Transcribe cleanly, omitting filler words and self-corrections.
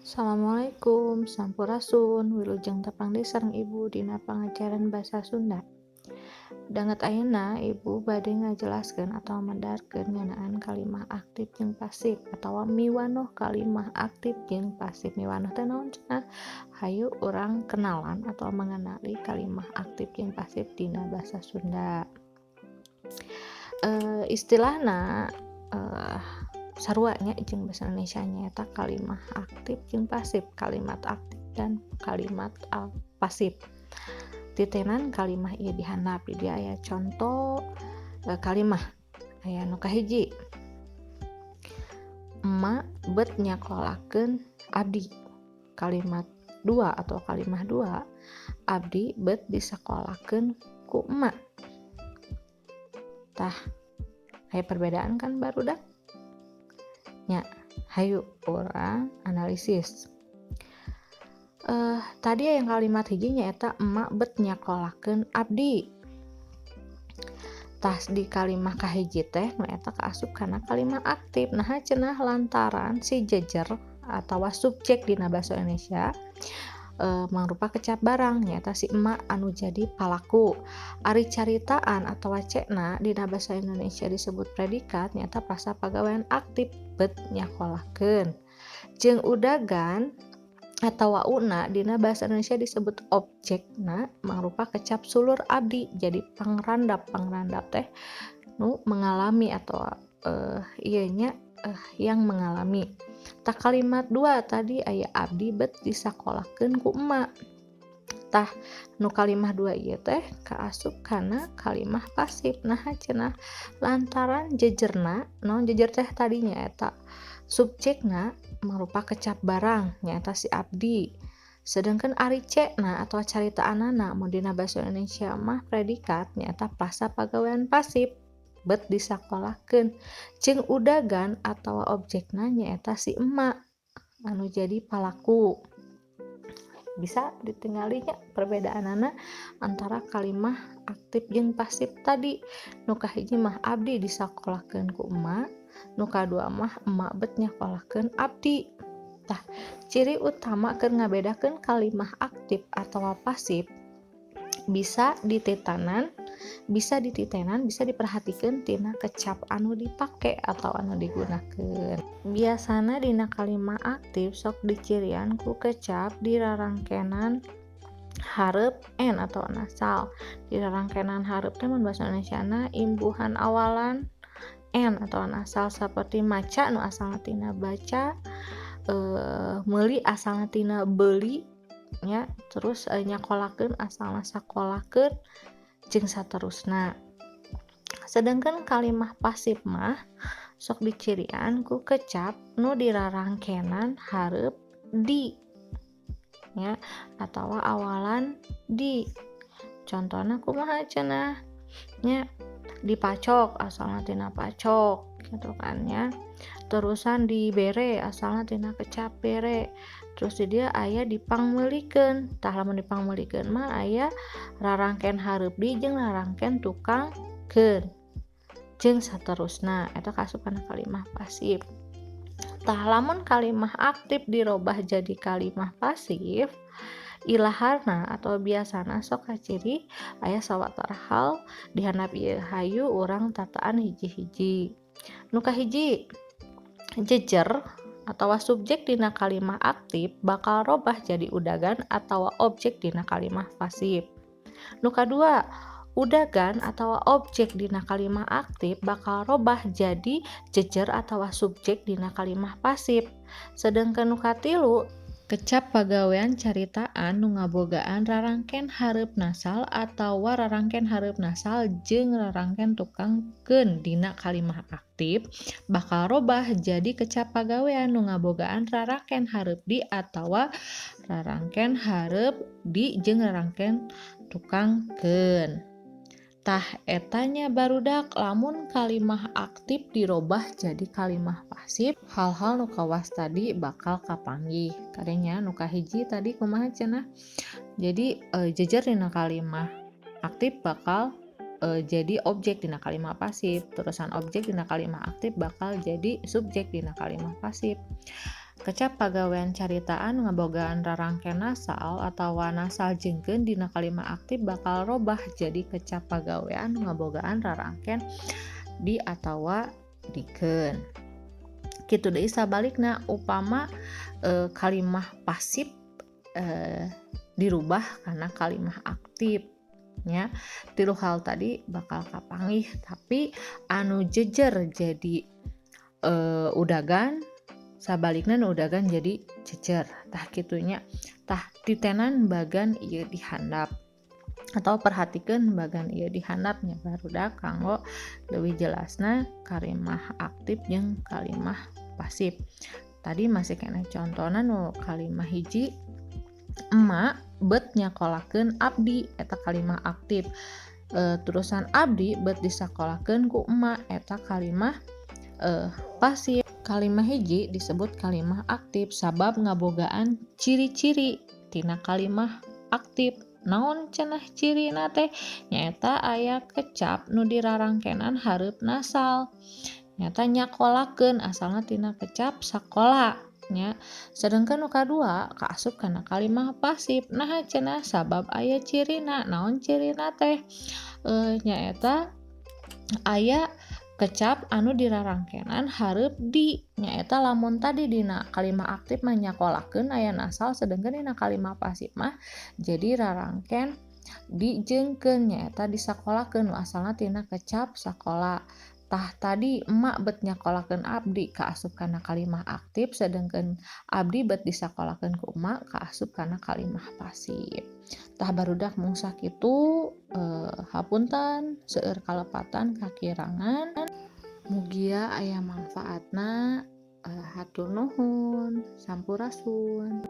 Assalamualaikum, sampurasun, wilujeng tepang deui sareng Ibu dina pangajaran basa Sunda. Danget ayeuna Ibu bade ngajelaskeun atawa medarkeun ngeunaan kalimah aktif jeung pasif atawa miwanoh kalimah aktif jeung pasif. Miwanoh teh naon cenah? Hayu urang kenalan atau mengenali kalimah aktif jeung pasif dina basa Sunda. Istilahna sarua nya jeung basa Indonesia, nyaeta kalimah aktif jeung pasif, kalimat aktif dan kalimat pasif. Titenan kalimah ieu dihandap, di dieu aya conto kalimah. Aya nu kahiji, "Emak bet nyakolakeun abdi." Kalimat dua atau kalimah dua, "Abdi bet disakolakeun ku emak." Tah, aya perbedaan kan, barudak nya? Hayu urang analisis. Tadi yang kalimat hiji nyaeta "Emak bet nyakolakeun abdi." Tah, di kalimah kahiji teh nu eta kaasup kana kalimah aktif. Nah cenah, lantaran si jejer atau subjek dina bahasa Indonesia mangrupa kecap barang, nyaeta si emak anu jadi palaku. Ari caritaan atau C-na dina bahasa Indonesia disebut predikat, nyaeta frasa pagawean aktif "bet nyakolakeun". Jeung udagan atau una dina bahasa Indonesia disebut objekna, mangrupa kecap sulur "abdi", jadi pangrandap. Pangrandap teh nu mengalami atau ieu nya, yang mengalami. Tah, kalimat dua tadi aya "Abdi bet disakolakeun ku emak". Tah, nu kalimah dua ieu teh kaasup kana kalimah pasif. Nah cenah, lantaran jejerna, naon jejer teh tadi, nyaeta subjekna mangrupa kecap barang, nyaeta si abdi. Sedangkan ari C-na atau caritaanana mun dina bahasa Indonesia mah predikat, nyaeta frasa pagawean pasif "bet disakolakeun". Jeung udagan atau objekna nyaeta si emak anu jadi palaku. Bisa ditingali nya perbedaanana antara kalimah aktif jeung pasif tadi? Nu kahiji mah "Abdi disakolakeun ku emak", nu kadua mah "Emak bet nyakolakeun abdi". Tah, ciri utama keur ngabedakeun kalimah aktif atau pasif bisa dititenan, bisa diperhatikan tina kecap anu dipake atau anu digunakan. Biasana dina kalimah aktif sok dicirian ku kecap dirarangkenan hareup n atau nasal. Dirarangkenan hareup teh mun bahasa Indonesia na imbuhan awalan n atau nasal, seperti maca nu asalna tina baca, meuli asalna tina beuli nya, terus nyakolakeun asalna sakolakeun, jeung saterusna. Sedangkan kalimah pasif mah sok dicirian ku kecap nu dirarangkenan hareup di nya atau awalan di. Contohna kumaha cenah nya? Dipacok asalna tina pacok gitu kan ya, terusan dibere asalna tina kecap bere, terus di dieu aya dipangmeulikeun. Tah, lamun dipangmeulikeun mah aya rarangken hareup di jeung rarangken tukang keun, jeung saterusna. Eta kaasup kana kalimah pasif. Tah, lamun kalimah aktif dirobah jadi kalimah pasif, ilaharna atau biasana sok kaciri aya sawatara hal di handap ieu. Hayu urang tataan hiji-hiji. Nu kahiji, jejer atau subjek dina kalimah aktif bakal robah jadi udagan atau objek dina kalimah pasif. Nu kadua, udagan atau objek dina kalimah aktif bakal robah jadi jejer atau subjek dina kalimah pasif. Sedangkan nu katilu, kecap pagawean caritaan nu ngabogaan rarangken hareup nasal atawa rarangken hareup nasal jeung rarangken tukang keun dina kalimah aktif bakal robah jadi kecap pagawean nu ngabogaan rarangken hareup di atawa rarangken hareup di jeung rarangken tukang keun. Tah, eta nya, barudak, lamun kalimah aktif dirobah jadi kalimah pasif, hal-hal nu kawas tadi bakal kapanggih. Kade nya, nu kahiji tadi kumaha cenah? Jadi jejer dina kalimah aktif bakal jadi objek dina kalimah pasif, terusan objek dina kalimah aktif bakal jadi subjek dina kalimah pasif. Kecap pagawean caritaan ngabogaan rarangken nasal atawa nasal jengkeun dina kalimah aktif bakal robah jadi kecap pagawean ngabogaan rarangken di atawa dikeun. Kitu deui sabalikna upama kalimah pasif dirubah kana kalimah aktif nya. Tilu hal tadi bakal kapanggih, tapi anu jejer jadi udagan, sabalikna nu udagan jadi jejer. Tah, kitu nya. Tah, titenan bagan ieu di handap atau perhatikan bagan ieu di handapnya, barudak, kanggo leuwih jelasna kalimah aktif jeung kalimah pasif. Tadi masih keneh contohna nu kalimah hiji, emak bet nyakolakeun abdi, eta kalimah aktif. Terusan abdi bet disakolakeun ku emak, eta kalimah pasif. Kalimah hiji disebut kalimah aktif sabab ngabogaan ciri-ciri tina kalimah aktif. Naon cenah cirina teh? Nyaeta aya kecap nu dirarangkenan hareup nasal, nyaeta nyakolakeun, asalna tina kecap sakola nya. Sedangkan nu kadua kaasup kana kalimah pasif. Naha cenah? Sabab aya cirina. Naon cirina teh? Nyaeta aya kecap anu dirarangkenan hareup di, nyaeta lamun tadi dina kalimah aktif mah nyakolakeun aya nasal, sedangkan dina kalimah pasif mah jadi rarangken di jengkeun, nyaeta disakolakeun, nu asalna tina kecap sakola. Tah, tadi emak bet nyakolakeun abdi kaasup kana kalimah aktif, sedangkan abdi bet disakolakeun ku emak kaasup kana kalimah pasif. Tah, barudak, mung sakitu. Hapunten seueur kalepatan kakirangan, mugia aya manfaatna. Hatur nuhun, sampurasun.